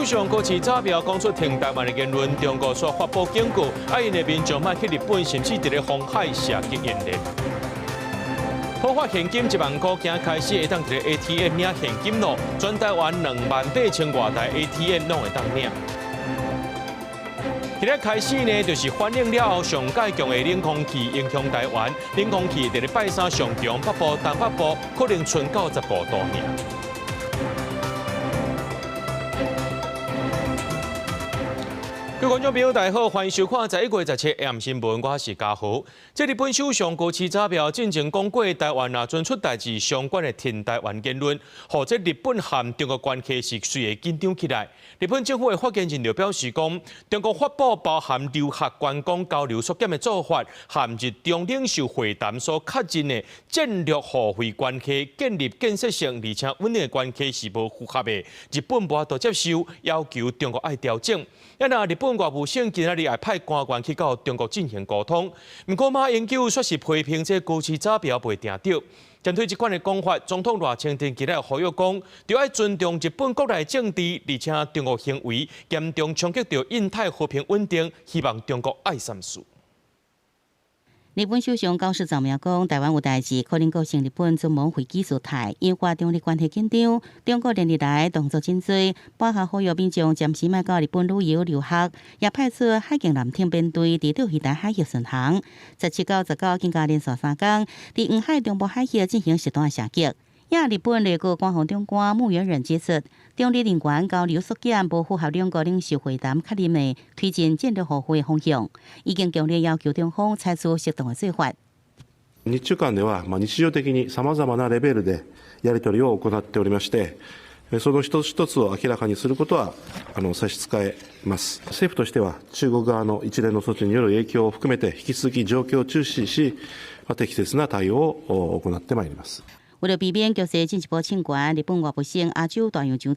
首相高市早苗講出挺台灣的言論，中國煞發布警告，啊，𪜶的民眾莫去日本，甚至佇咧紅海射擊演練。普發現金1萬箍，今開始會當佇咧 ATM 領現金囉，全台灣28,000外台 ATM 攏會當領。今日開始呢，就是反應了後上蓋強的冷空氣影響台灣，冷空氣佇咧拜三上強，北部、東北部可能賰到15度爾。各位觀眾朋友，大家好，歡迎收看11月17 AM 新聞，我是嘉豪。這日本首相高市早苗進前講過，台灣若準出代誌相關的挺台灣言論，予這日本和中國關係是隨會緊張起來。日本政府的發言人就表示講，中國發布包含留學觀光交流縮減的做法，和日中領袖會談所確認的戰略互惠關係，建立建設性而且穩定的關係是無符合的。日本無法度接受，要求中國愛調整。啊，若日本外務省今仔日也派官員去到中國進行溝通，毋過馬英九煞是批評這高市早苗袂定著。針對這款的講法，總統賴清德今日呼籲講，著愛尊重日本國內政治，而且中國行為嚴重衝擊著印太和平穩定，希望中國愛三思。日本首相高市早苗講，台灣有代誌可能構成日本準亡危機事態，引發中日關係緊張。中國連日來動作真濟，包括呼籲民眾暫時莫到日本旅遊留學，也派出海警艦艇編隊佇釣魚台海域巡航。17到19，更加連續三工，佇黃海中部海域進行實彈射擊。也日本內閣官房長官木原稔指出，中日人員交流縮減無符合兩國領袖會談確認的推進戰略互惠方向，已經強烈要求中方採取適當的做法。日中間では日常的にさまざまなレベルでやり取りを行っておりまして、その一つ一つを明らかにすることは差し支えます。政府としては中国側の一連の措置による影響を含めて引き続き状況を注視し、適切な対応を行ってまいります。為了避免局勢進一步升懸，日本外務省亞洲大洋長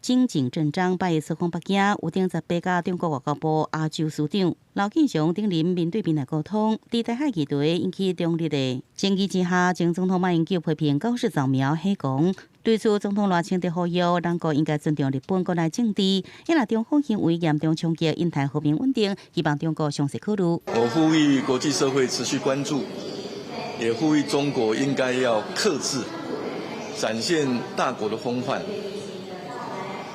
今井正章拜一出訪北京，預定18佮中國外交部亞洲司長劉建雄等人面對面來溝通。佇台海議題引起中日的爭議之下，前總統馬英九批評高市早苗瞎講，對此總統賴清德呼籲，兩國應該尊重日本國內政治，伊若中方行為嚴重衝擊印太和平穩定，希望中國詳細考慮。我呼籲國際社會持續關注。也呼籲中國應該要克制，展現大國的風範，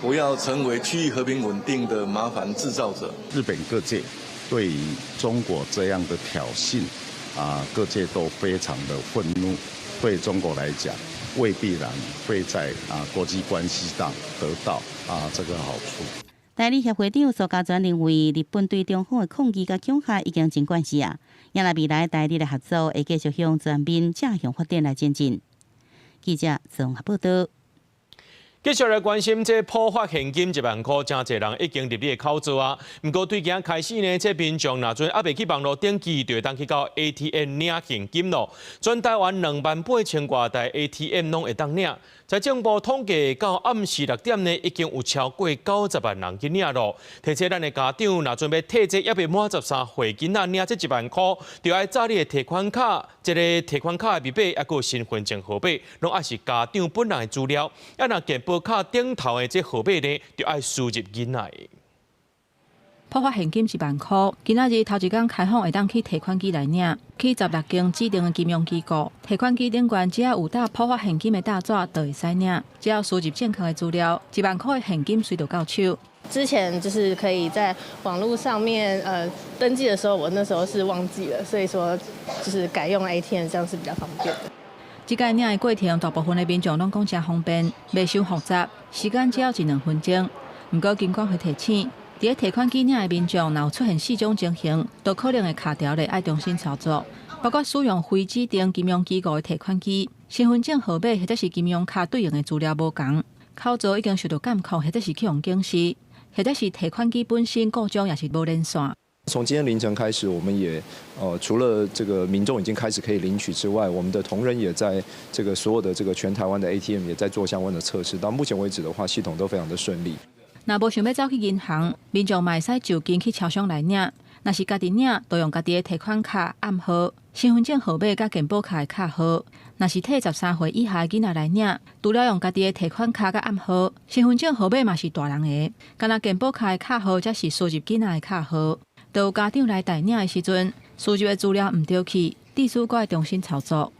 不要成為區域和平穩定的麻煩製造者。日本各界對於中國這樣的挑釁，各界都非常的憤怒。對中國來講，未必然會在國際關係上得到這個好處。台日協會長蘇嘉全認為，日本對中方的抗議佮恐嚇已經真慣勢啊！也若未來台日的合作會繼續向全面正向發展來前進。記者綜合報道。繼續來關心這普發現金1萬箍，誠濟人已經入你的口座啊。毋過對今開始呢，這民眾若陣猶未去網路登記，就會當去到 ATM 領現金囉。全台灣28,000外台 ATM 攏會當領。財政部統計到暗時6點呢，已經有超過90萬人去領囉。提醒咱的家長，若準備替這猶未滿13歲囡仔領這1萬箍，就愛查你的提款卡，這个提款卡的密碼，猶閣身份證號碼，攏愛是家長本人的資料。啊，若健保卡頂頭的這號碼呢，就愛輸入囡仔的。普發現金1萬箍，今仔日頭一工開放會當去提款機來領，去16間指定的金融機構提款機頂懸，只要有貼普發現金的貼紙，就會使領。只要輸入正確的資料，1萬箍的現金隨就到手。之前就是可以在網路上面登記的時候，我那時候是忘記了，所以說就是改用 ATM，這樣是比較方便的。這擺領的過程，大部分的民眾攏講誠方便，袂傷複雜，時間只要一兩分鐘。毋過金管會提醒，佇咧提款機領的民眾，若有出現四種情形，都可能會卡著咧，愛重新操作。包括使用非指定金融機構的提款機、身份證號碼或者是金融卡對應的資料無仝，口座已經受到監控，或者是去予警示，或者是提款機本身故障，抑是無連線。從今天凌晨開始，我們也除了這個民眾已經開始可以領取之外，我們的同仁也在這個所有的這個全台灣的 ATM 也在做相關的測試。到目前為止的話，系統都非常的順利。若無想欲走去銀行，民眾嘛會使就近去超商來領。若是家己領，就用家己的提款卡暗號、身份證號碼佮健保卡的卡號。若是替13歲以下的囡仔來領，除了用家己的提款卡佮暗號，身份證號碼嘛是大人的，干焦健保卡的卡號才是輸入囡仔的卡號。當有家長來代領的時陣，輸入的資料毋著去，地主閣愛重新操作。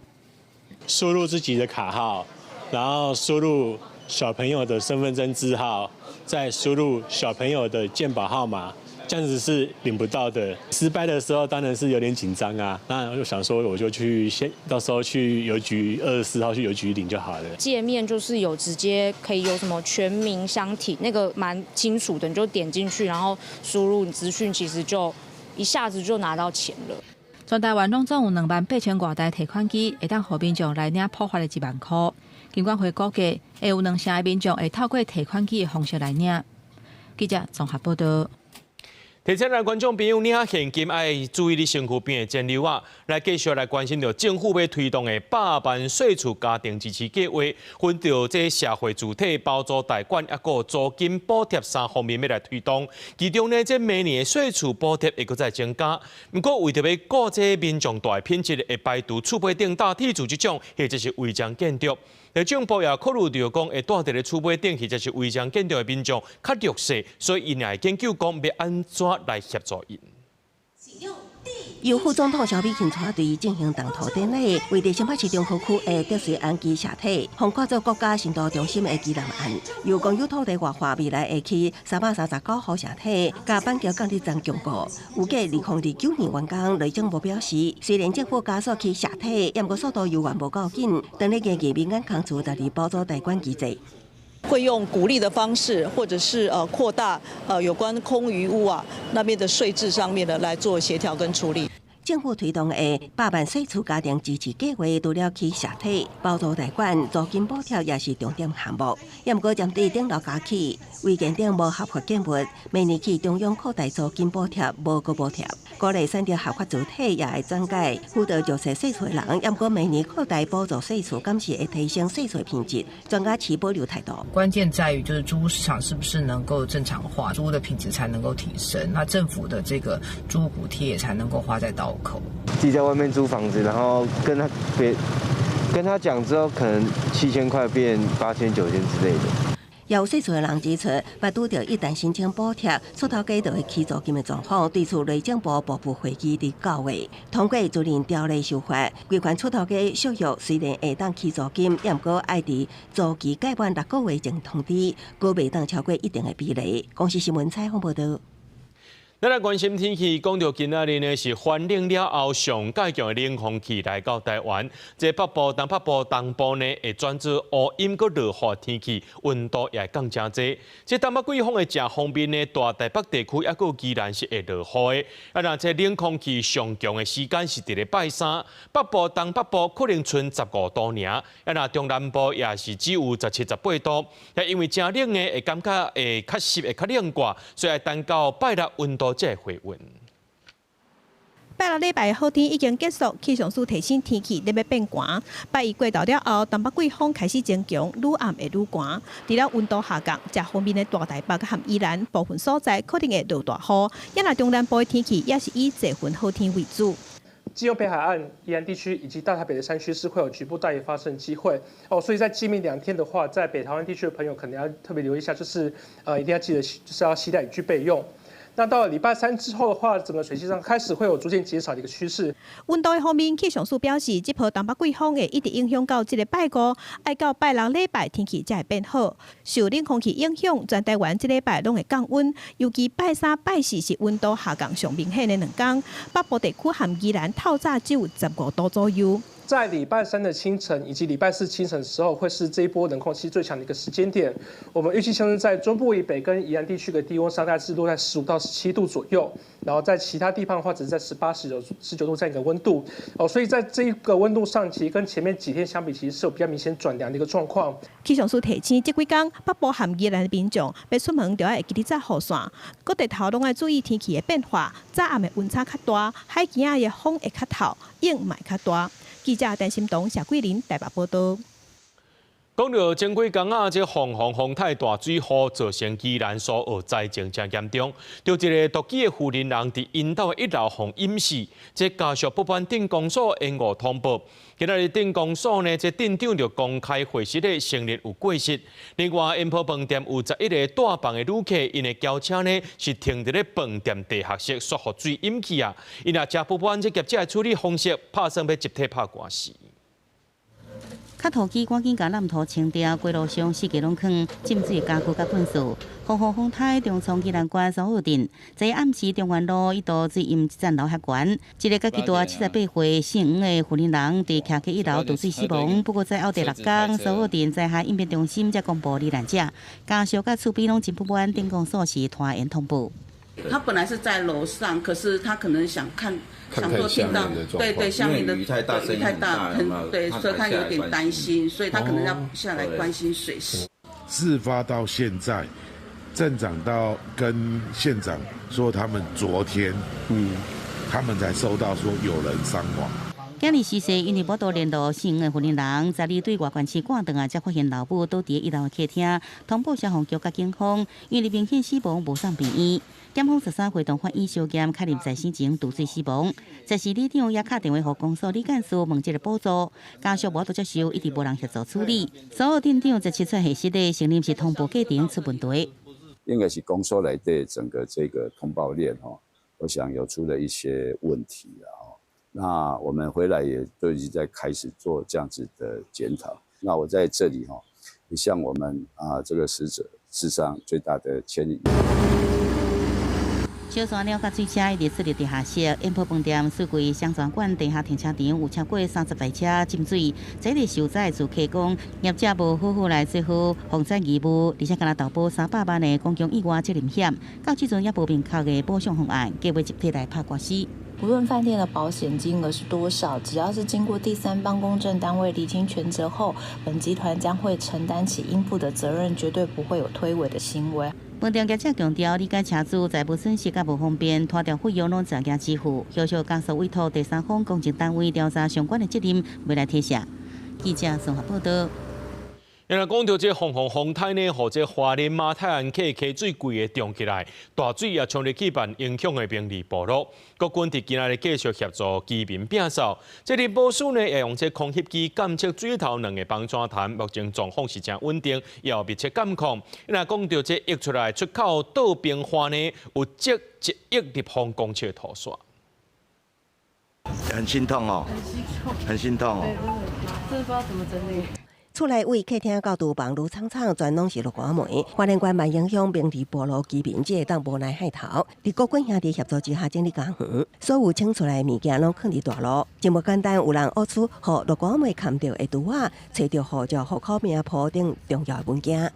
輸入自己的卡號，然後輸入小朋友的身份證字號，再輸入小朋友的健保號碼。這樣子是領不到的。失敗的時候當然是有點緊張啊。那我就想說，我就去先到時候去郵局24號去郵局領就好了。界面就是有直接可以有什麼全民相挺，那個蠻清楚的，你就點進去，然後輸入你資訊，其實就一下子就拿到錢了。全台灣攏總有28,000外台提款機，會當予民眾來領普發的1萬塊。金管會估計，會有兩成的民眾會透過提款機的方式來領。記者綜合報道。提醒咱觀眾朋友，領現金愛注意你身軀邊的錢溜仔。來繼續來關心著政府欲推動的百萬稅厝家庭支持計劃，分著這社會住宅包租代管，抑閣租金補貼三方面欲來推動。其中呢，這明年的稅厝補貼會閣再增加。毋過為著欲顧這民眾住的品質，會排除厝尾頂搭鐵柱這種，或者是違章建築。政府也考慮著講，會住佇咧厝尾頂，或者是違章建築的民眾較弱勢，所以𪜶也會研究講欲按怎來協助𪜶。由副總統蕭美琴帶隊進行動土典禮，位佇新北市中和區的竹穗安居社宅，予看做國家新都中心的基南案，由公有土地活化未來會起339戶社宅，佮板橋港鐵站共過，預計2029年完工。雷政部表示，雖然政府加速起社宅，毋過速度猶原無夠緊，當咧研究民間空厝設立包租代管機制。會用鼓勵的方式，或者是擴大有關空餘屋啊那邊的稅制上面的來做協調跟處理。政府推動的百萬稅厝家庭支持計劃，除了起社宅、包租代管、租金補貼，也是重點項目。也毋過針對頂樓加起、違建等無合法建物，明年起中央擴大租金補貼，無閣補貼。鼓勵選擇合法主體也會轉介輔導弱勢稅厝的人。也毋過明年擴大補助稅厝，敢是會提升稅厝品質？專家持保留態度。關鍵在於就是租屋市場是不是能夠正常化，租屋的品質才能夠提升，那政府的這個租屋補貼也才能夠花在刀口。自己在外面租房子，然後跟他別跟他講之後，可能7000塊變8000、9000之類的。有稅厝的人指出，捌拄著一旦申請補貼，出頭家就會起租金的狀況，對此內政部部部會議佇9月通過租賃條例修法，規範出頭家續約雖然會當起租金，也毋過愛佇租期屆滿6個月前通知，閣袂當超過一定的比例。公視新聞採訪報道。咱來關心天氣，講著今仔日呢是寒冷了後上蓋強的冷空氣來到台灣，這北部、東北部、東部呢會轉做烏陰閣落雨天氣，溫度也會降誠濟。這東北季風的正鋒面呢，大台北地區抑閣依然是會落雨的。啊，若這冷空氣上強的時間是佇咧拜三，北部、東北部可能賰15度爾，啊，若中南部也是只有17、18度。也因為誠冷呢，會感覺會較濕、會較冷掛，所以愛等到拜六溫度才會回溫。拜六禮拜好天已經結束，氣象署提醒天氣咧欲變寒。拜一過頭了後，東北季風開始增強，愈暗會愈寒。除了溫度下降，正鋒面的大台北和宜蘭部分所在可能會落大雨。也若中南部的天氣也是以濟雲好天為主。基隆北海岸、宜蘭地區以及大台北的山區是會有局部大雨發生機會哦，所以在今明兩天的話，在北台灣地區的朋友可能要特別留意一下，就是一定要記得就是要攜帶雨具備用。那到了禮拜三之後的話，整個水汽上開始會有逐漸減少的一個趨勢。溫度的方面，氣象署表示，這波東北季風會一直影響到這個拜五，愛到拜六禮拜天氣才會變好。受冷空氣影響，全台灣這禮拜攏會降溫，尤其拜三、拜四是溫度下降上明顯的兩天。北部地區和宜蘭透早只有15度左右。在禮拜三的清晨以及禮拜四清晨的時候，會是這一波冷空氣最強的一個時間點。我們預計像是在中部以北跟宜蘭地區的低溫上，大概是落在15到17度左右，然後在其他地方的話，只是在18、19度這樣一個溫度。哦，所以在這一個溫度上，其實跟前面幾天相比，其實是有比較明顯轉涼的一個狀況。氣象署提醒，這幾工北部和宜蘭的民眾，欲出門就愛會記得紮雨傘，閣日頭攏愛注意天氣的變化。早暗的溫差較大，海墘仔的風會較透，湧嘛會較大。記者陳心彤、謝桂林台北報道。講到前幾工啊，這鳳凰風台大水雨造成宜蘭蘇澳災情誠嚴重，著一个獨居的婦人人佇𪜶兜的一樓予淹死，這家屬不滿鎮公所延誤通報。今仔日鎮公所呢，這鎮長就公開核實咧，承認有過失。另外，煙波飯店有11個帶房的旅客，𪜶的轎車呢是停佇咧飯店地下室，煞予水淹去啊！𪜶也誠不滿這業者的處理方式，拍算欲集體拍官司。較土機趕緊共爛土清掉，街路上四界攏囥浸水的家具佮糞埽。鳳凰風颱重創宜蘭縣蘇澳鎮，昨暗時中原路一度水淹一層樓遐懸，一个家己蹛78歲姓黃的婦人人佇徛喺一樓墮水死亡。不過在後第六工，蘇澳鎮災害應變中心才公布罹難者，家屬佮厝邊攏真不滿，鎮公所是拖延通報。他本來是在樓上，可是他可能想看，想說聽到，對對，下面的雨太大，雨太大，很對，所以他有點擔心，所以他可能要下來關心水勢。事發到現在，鎮長到跟縣長說，他們昨天，他們才收到說有人傷亡。今日時事，因為無法度聯絡姓黃的婦人人，十二對外縣市趕轉來，才發現老母倒佇一樓的客廳，通報消防局佮警方，因為明顯死亡無送病院。檢方13會同法醫相驗，確認在生前墮水死亡。這時里長也敲電話予公所李幹事問這个補助，家屬無法度接受，一直無人協助處理。蘇澳鎮長十七出核實的承認是通報過程出問題。應該是公所內底整個這個通報鏈吼，我想有出了一些問題啦。那我們回來也都已經在開始做這樣子的檢討。那我在這裡哈，也向我們啊這個死者致上最大的歉意。燒山鳥佮水車一直設立地下室，煙波飯店四季雙泉館地下停車場有超過30台車浸水。這个受災住客講，業者無好好來做好防災義務，而且敢若投保300萬的公共意外責任險，到這陣猶無明確的補償方案，計劃集體來拍官司。不論飯店的保險金額是多少，只要是經過第三方公證單位釐清全責後，本集團將會承擔起應負的責任，絕對不會有推諉的行為。飯店業者強調，理解車主財務損失較無方便，拖掉費用攏自行支付。後續家屬委託第三方公證單位調查相關的責任，欲來提示。記者綜合報道。原來講到這鳳凰風颱呢，予這花蓮馬太鞍溪溪水規个漲起來，大水也衝入去辦影響的明里部落。國軍佇今仔日繼續協助居民摒掃。這林保署呢，會用這空翕機監測水頭兩个崩山潭，目前狀況是誠穩定，也有密切監控。若講到這溢出來出口倒冰花呢，有積1億立方公尺土沙。很心痛哦，很心痛哦，這不知道怎麼整理。厝內位客廳到廚房愈敞敞，全攏是落雨梅。花蓮縣萬榮鄉明里部落居民這個當無奈害頭，佇國軍兄弟協助之下整理家園，所有清出來的物件攏囥佇大路，真無簡單。有人挖出予落雨梅崁著的櫥仔，揣著護照、戶口名簿等重要的文件。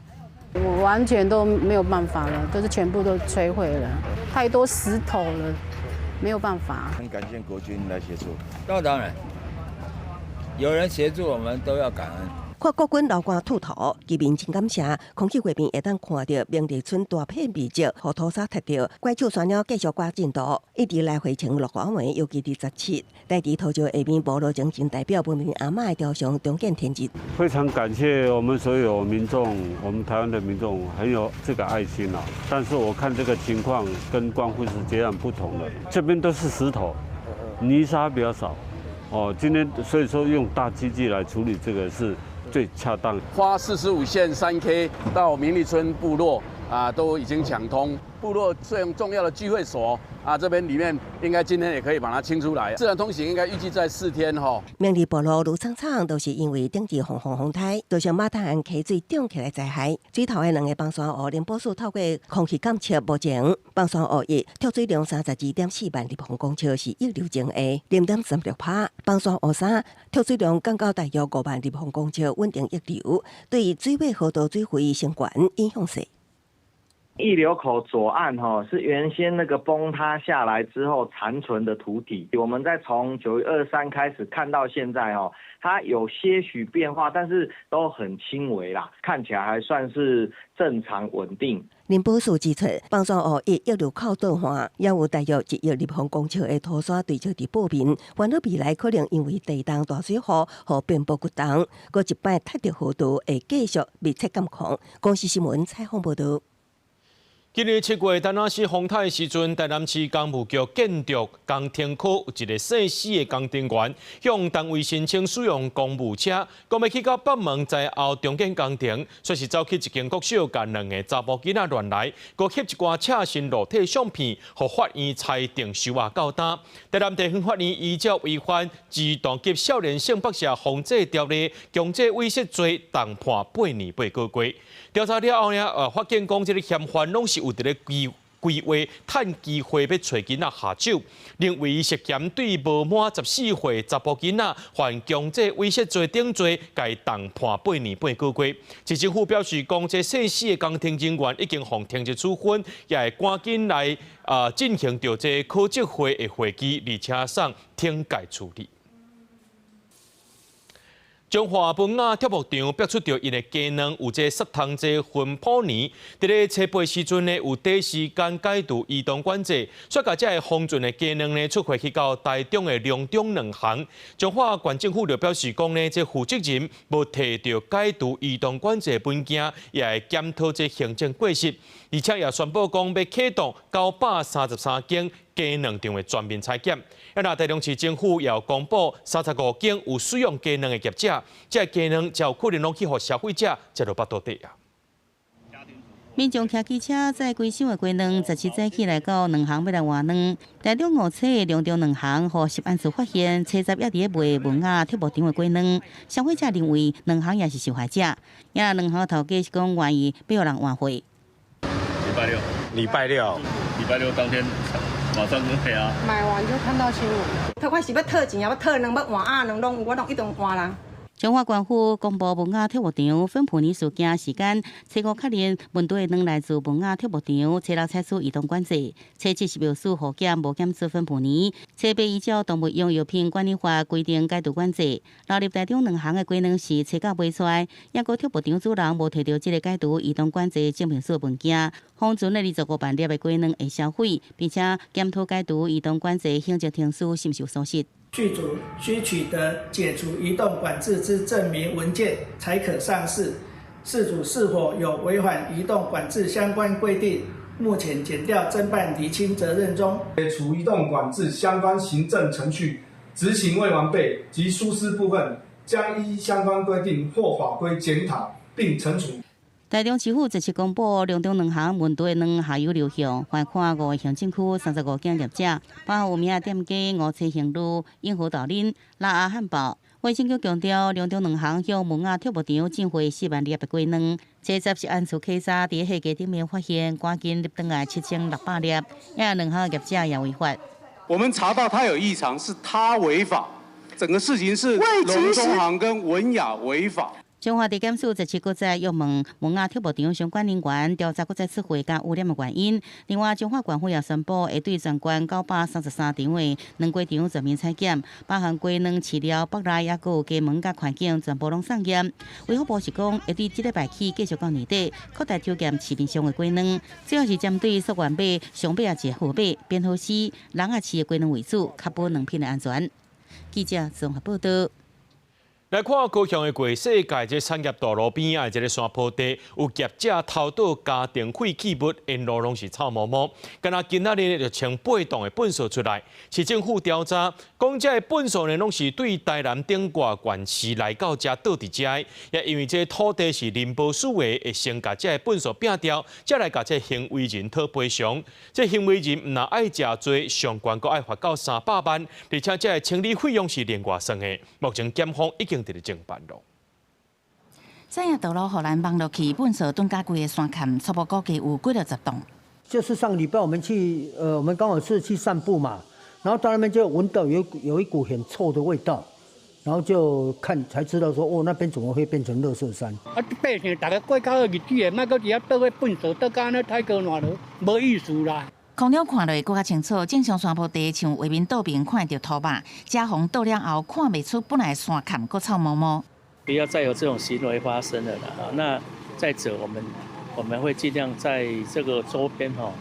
我完全都沒有辦法了，都是全部都摧毀了，太多石頭了，沒有辦法。很感謝國軍來協助。那當然，有人協助，我們都要感恩。看國軍流汗吐土，居民真感謝。空氣畫面會當看著明里村大片面積，予土沙踢著，怪手山鳥繼續趕進度，一直來回程落雨梅，尤其佇17，來佇土石下面部落精神代表文明阿嬤的雕像重見天日。非常感謝我們所有民眾，我們台灣的民眾很有這個愛心啊。但是我看這個情況跟光復是截然不同的，這邊都是石頭，泥沙比較少。哦，今天所以說用大機具來處理這個是最恰當。花45線3K 到明利村部落啊，都已經搶通。部落最重要的聚會所啊，這邊裡面應該今天也可以把它清出來。自然通行應該預計在4天哈。明里部落愈敞敞，都是因為頂次鳳凰風颱，造成馬太鞍溪水漲起來災害。水頭的兩个崩山湖，林保署透過空氣監測，目前崩山湖一蓄水量32.4萬立方公尺，是溢流前的0.36%。崩山湖三蓄水量降到大約5萬立方公尺，穩定溢流，對水尾河道水位升懸影響細。溢流口左岸吼是原先那個崩塌下來之後殘存的土體，我們在從9月23開始看到現在哦，它有些許變化，但是都很輕微啦，看起來還算是正常穩定。林寶樹指出，崩山湖的溢流口倒岸，也有大約1億立方公尺的土沙堆積佇埔面，煩惱未來可能因為地動大水雨予邊坡掘動，閣一擺塌著河道會繼續密切監控。公視新聞採訪報導。今年7月，陳阿是風颱時陣，台南市工務局建築工程科有一個姓施的工程員，向單位申請使用公務車，講欲去到北門在後重建工程，卻是走去一間國小，共兩个查埔囡仔亂來，閣翕一寡赤身露體相片，予法院裁定收押到今。台南地方法院依照違反兒童及少年性剝削防制條例，強制猥褻罪，重判8年8個月。調查了後呢，發現講這个嫌犯攏是有佇咧規規劃趁機會欲揣囡仔下手，認為涉嫌對無滿14歲查埔囡仔犯強制猥褻罪等罪，共重判8年8個月。市政府表示講，這姓施的工程人員已經予停職處分，也會趕緊來進行著這考績會的會議，而且送懲戒處理。彰化文雅畜牧場逼出著𪜶的雞卵有這殺蟲劑芬普尼，佇咧初八時陣呢，有短時間解除移動管制，煞共這个封存的雞卵呢出貨去到台中的龍中卵行。彰化縣政府就表示講呢，這負責人無提著解除移動管制的文件，也會檢討這行政過失，而且也宣布講欲啟動933間雞卵場的全面採檢。啊，那台中市政府也有公布35間有使用雞卵的業者，這雞卵才有可能攏去予消費者食著腹肚底啊。民眾騎機車載規箱的雞卵，17早起來到卵行欲來換卵。台中五車的龍中卵行，予食安處發現，初十猶佇咧賣文雅畜牧場的雞卵。消費者認為卵行也是受害者，也卵行頭家是講願意欲予人換貨。禮拜六，禮拜六，禮拜六當天。馬上就賠啊！買完就看到新聞。他我是欲討錢，抑欲討卵，欲換鴨卵，攏有，我攏一定換人。彰化縣府公布文雅畜牧場芬普尼事件時間，初五確認問題的卵來自文雅畜牧場，初六採取移動管制，初七食藥署予檢無檢出芬普尼，初八依照動物用藥品管理法規定解除管制。流入台中卵行的雞卵是初九賣出來，抑閣畜牧場主人無提著這个解除移動管制證明書文件，封存的25萬粒的雞卵會銷毀，並且檢討解除移動管制行政程序是毋是有疏失。續主須取得解除移動管制之證明文件，才可上市。事主是否有違反移動管制相關規定？目前檢調偵辦釐清責任中。解除移動管制相關行政程序執行未完備及疏失部分，將依相關規定或法規檢討並懲處。台中市府這次公布，龍中卵行問題卵下游流向，罰款五個行政區35間業者，包括有名店家五七興路、永和豆奶、拉阿漢堡。衛生局強調，龍中卵行向文雅畜牧場進貨4萬粒的雞卵，初十食安處稽查，佇貨架頂面發現，趕緊入轉來7600粒，也卵行業者也違法。我們查到他有異常，是他違法，整個事情是龍中行跟文雅違法。彰化地檢署這次閣再約問文雅畜牧場相關人員調查閣再出貨佮污染的原因。另外，彰化縣府也宣布會對全縣933場的卵雞場全面採檢，包含雞卵飼料、腹內抑閣有雞門佮環境，全部攏送驗。衛福部是講會對這禮拜起繼續到年底擴大抽檢市面上的雞卵，主要是針對溯源碼上尾仔一個號碼編號是籠仔飼的雞卵為主，確保卵品的安全。記者綜合報導。來看高雄的貴世界這產業道路邊仔的這个山坡地，有業者偷倒家庭廢棄物，沿路攏是臭毛毛。敢若今仔日就清8棟的糞埽出來，市政府調查，講這个糞埽呢，攏是對台南頂掛縣市來到遮倒佇遮的，也因為這土地是林保署的，會先共這个糞埽摒掉，才來共這行為人討賠償。這行為人毋但愛食罪，上懸閣愛罰到300萬，而且這个清理費用是另外算的。目前檢方已經佇咧偵辦咯。產業道路予人望落去，糞埽囤甲規个山崁，初步估計有幾六十棟。就是上禮拜我們去，我們剛好是去散步嘛，然後到那邊就聞到有一股很臭的味道，然後就看才知道說，哦，那邊怎麼會變成垃圾山？啊，百姓逐家過較好日子的，莫閣佇遐倒彼糞埽倒甲按呢太高爛落，無意思啦。空中看落閣較清楚，正常山坡地像畫面倒邊看著土肉，遮風倒了後看袂出本來山崁閣臭毛毛。不要再有這種行為發生了啦！那再者，我們會盡量在這個周邊吼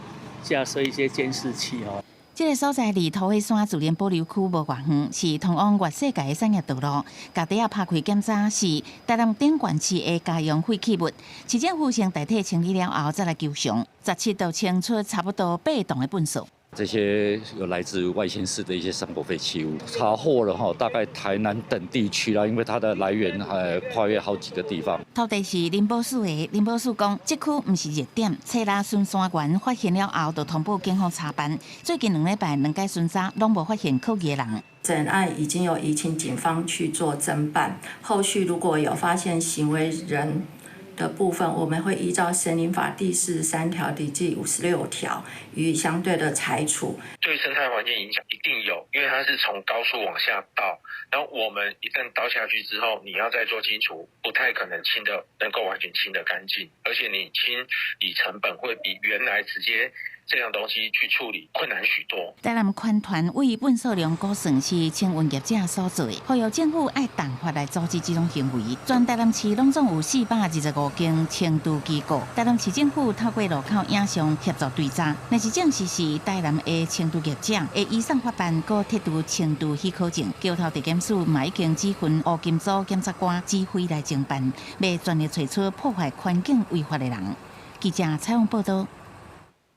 架設一些監視器吼。這个所在離桃花山自然保留區無偌遠，是通往外世界的產業道路。共袋仔拍開檢查是台南頂懸市的家用廢棄物，市政府先代替清理了後，再來求償。17就清出差不多8噸的糞埽。這些有來自外縣市的一些生活廢棄物，查獲了哈，大概台南等地區啦，因為它的來源還跨越好幾個地方。土地是林寶樹的，林寶樹講，這區毋是熱點，冊拉巡山員發現了後，就通報警方查辦。最近兩禮拜兩屆巡查攏無發現可疑的人。整案已經有移請警方去做偵辦，後續如果有發現行為人的部分，我們會依照森林法第43條第56條予以相對的裁處。對生態環境影響一定有，因為它是從高處往下倒，然後我們一旦倒下去之後，你要再做清除，不太可能清得能夠完全清得乾淨，而且你清理成本會比原來直接這樣東西去處理困難許多。台南環團為糞埽量估算是清運業者所做的，呼籲政府愛重罰來阻止這種行為。全台南市攏總有425間清除機構，台南市政府透過路口影像協助追查，若是證實是台南的清除業者，會移送法辦，閣撤除清除許可證。橋頭地檢署嘛已經指訓烏金組檢察官指揮來偵辦，欲全力揣出破壞環境違法的人。記者採訪報導。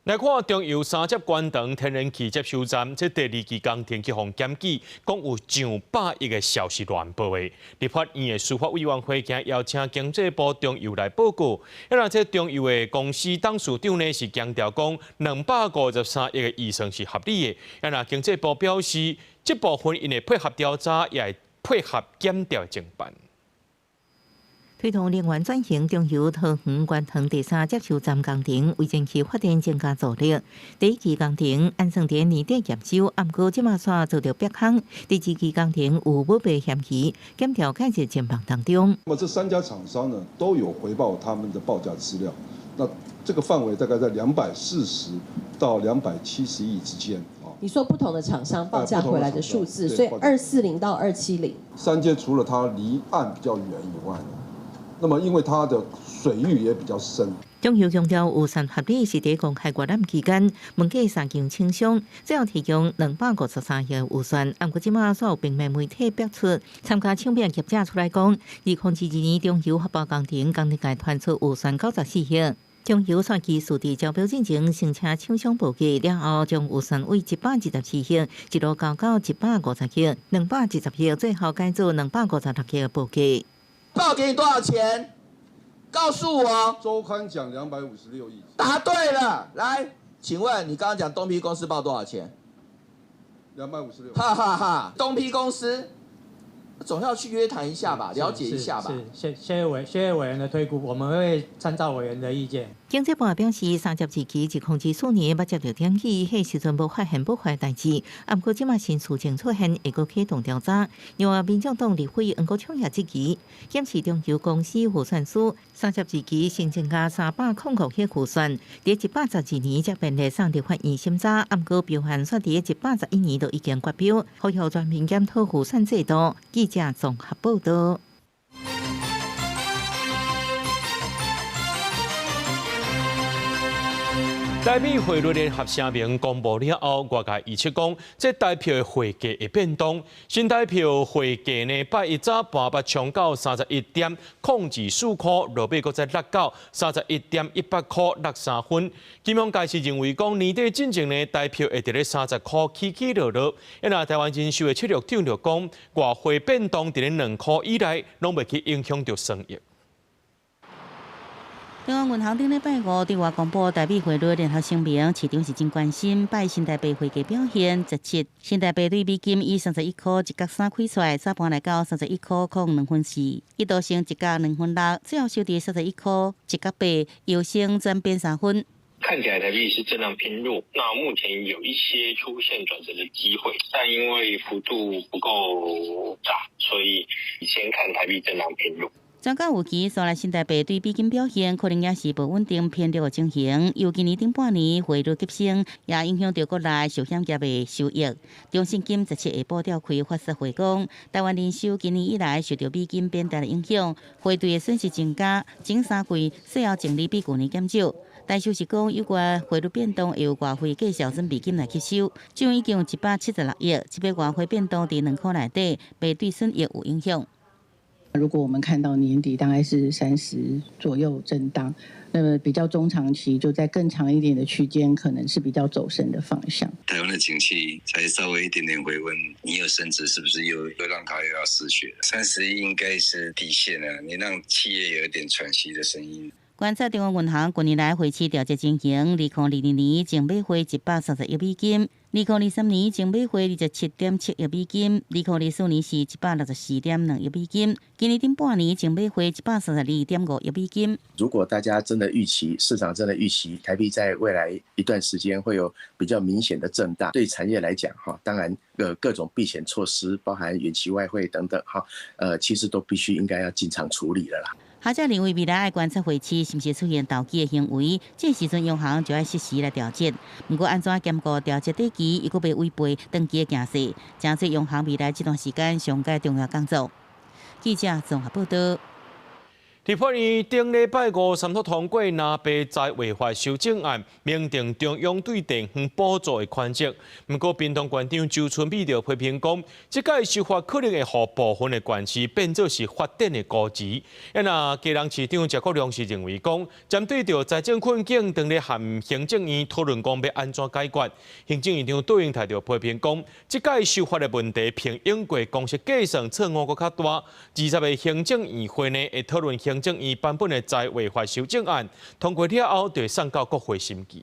來看中油三接關場天然氣接收站，這第二期工程去予檢舉，講有上百億的消息亂報的。立法院的司法委員會今邀請經濟部中油來報告。啊，這中油的公司董事長呢是強調講，253億的預算是合理的。啊，經濟部表示，這部分𪜶會配合調查，也會配合檢調偵辦。推動能源轉型，中油桃園關塘第三接收站工程為燃氣發電增加助力。第一期工程按算佇年底驗收，毋過這馬煞遭著迫空。第二期工程有舞弊嫌疑，檢調開始偵辦當中。那麼這三家廠商呢，都有回報他們的報價資料。那這個範圍大概在240到270億之間。你說不同的廠商報價回來的數字，所以240到270。三接除了它離岸比較遠以外，那麼因為它的水域也比較深。中油強調預算合理是佇公開閱覽期間，問過三間廠商，最後提供253億預算。毋過這馬所有平面媒體爆出，參加搶標業者出來講，2022年中油發包工程，工程界傳出預算94億。中油煞繼續佇招標進前，先請廠商報價，了後將預算為124億，一路高到150億、210億，最後改做256億的報價。報給你多少錢？告訴我。週刊講256億。答對了，來，請問你剛剛講東批公司報多少錢？256。哈哈哈，東批公司總要去約談一下吧，了解一下吧。是，謝謝委員的推估，我們會參照委員的意見。經濟部表示，三接二期2024年捌接著檢舉，彼時陣無發現不法代誌。毋過這馬新事情出現，會閣啟動調查。另外，民眾黨立委黃國昌也質疑，檢視中油公司預算書，三接二期新增加305億預算，佇112年才便來送立法院審查，毋過標案煞佇111年就已經決標，呼籲全面檢討預算制度。記者綜合報導。台美匯率聯合聲明公布了後，外界預測講，這台票的匯價會變動。新台票匯價呢，拜一早盤捌衝到31.024箍，落尾閣再落到31.18箍63分。金融界是認為講，年底進前呢，台票會佇咧30箍起起落落。啊，若台灣人壽的策略長就講，外匯變動佇咧2箍以內，攏袂去影響著損益。中央銀行頂禮拜五對外公布台幣匯率聯合聲明，市場是真關心拜新台幣匯價表現。17新台幣對美金以31箍1角3開出來，早盤來到31箍02分4，一度升1角2分6，最後收佇31箍1角8，由升轉貶3分。看起來台幣是震盪偏弱，那目前有一些出現轉折的機會，但因為幅度不夠大，所以先看台幣震盪偏弱。專家預期，紲來新台幣對美金表現可能也是無穩定偏弱的情形。由今年頂半年匯率急升，也影響著國內壽險業的收益。中信金17下晡召開法說會講，台灣人壽今年以來受著美金貶值的影響，匯兌的損失增加，前三季稅後淨利比舊年減少。但是是講有關匯率變動會由外匯計數準備金來吸收，這已經有176億，這筆外匯變動佇2箍內底，袂對損益有影響。如果我們看到年底大概是30左右震盪，那麼比較中長期就在更長一點的區間，可能是比較走升的方向。台灣的景氣才稍微一點點回溫，你又升值，是不是又讓它又要失血？31應該是底線了，你讓企業有一點喘息的聲音。觀察中央銀行近年來匯市調節情形，2022年淨買匯130億美金，2023年淨買匯27.7億美金，2024年是164.2億美金，今年頂半年淨買匯132.5億美金。如果大家真的預期，市場真的預期台幣在未來一段時間會有比較明顯的震盪，對產業來講，哈，當然各種避險措施，包含遠期外匯等等，哈，其實都必須應該要進場處理了啦。學者認為未來愛觀察匯市是毋是出現投機的行為，這時陣央行就愛適時來調節。毋過按怎兼顧調節短期，猶閣袂違背長期的形勢，成做央行未來這段時間上蓋重要工作。記者綜合報道。立法院頂禮拜五三讀通過南北財劃法修正案，明定中央對地方補助的權責。毋過，屏東縣長周春米就批評講，這屆修法可能會予部分的縣市變做是發展的孤兒。啊，若基隆市長謝國樑是認為講，針對著財政困境，當咧和行政院討論講欲按怎解決。行政院長杜英泰就批評講，這屆修法的問題，比往過公式計算錯誤閣較大。20日行政院會呢，會討論行政院版本的財劃法修正案通過了後，就會送到國會審議。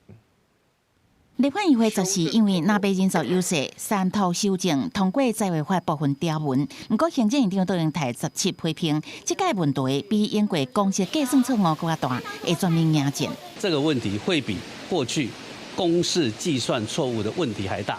立法院會14因為南北人數優勢，三讀修正通過財劃法部分條文。毋過行政院長杜英泰17批評，這屆問題比往過公式計算錯誤閣較大，會全面迎戰。這個問題會比過去公式計算錯誤的問題還大，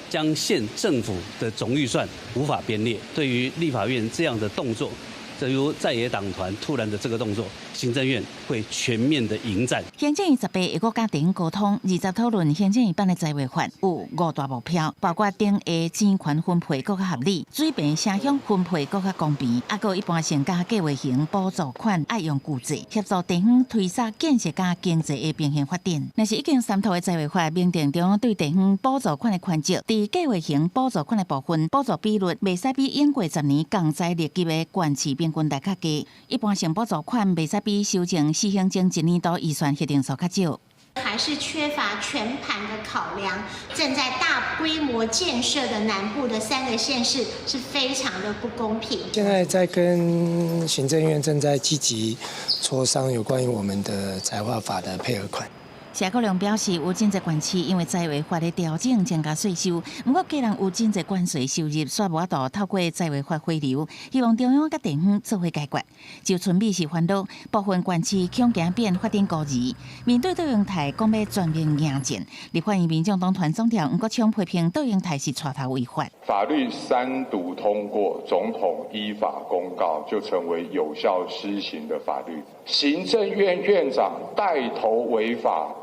將縣政府的總預算無法編列。對於立法院這樣的動作，這由在野黨團突然的這個動作，行政院會全面的迎戰。行政院18會閣佮地方溝通，20討論行政院版的財劃法有五大目標，包括頂下錢權分配閣較合理，水平城鄉分配閣較公平，啊，閣一般性佮計劃型補助款愛用舊制，協助地方推捒建設佮經濟的平衡發展。若是已經三讀的財劃法明定中央對地方補助款的權責，佇計劃型補助款的部分，補助比率袂使比往過10年仝財力級的縣市平均來較低，一般性補助款袂使比修正施行前一年度預算核定數較少。還是缺乏全盤的考量，正在大規模建設的南部的三個縣市是非常的不公平。現在在跟行政院正在積極磋商有關於我們的財劃法的配額款。謝國樑表示，有真濟縣市因為財劃法的調整增加稅收，毋過基隆有真濟關稅收入，煞無法度透過財劃法回流，希望中央佮地方做伙解決。周春米是煩惱，部分縣市恐驚變發展孤兒。面對杜英泰講欲全面迎戰，立法院民眾黨團總召黃國昌批評杜英泰是帶頭違法。法律三讀通過，總統依法公告，就成為有效施行的法律。行政院院長帶頭違法。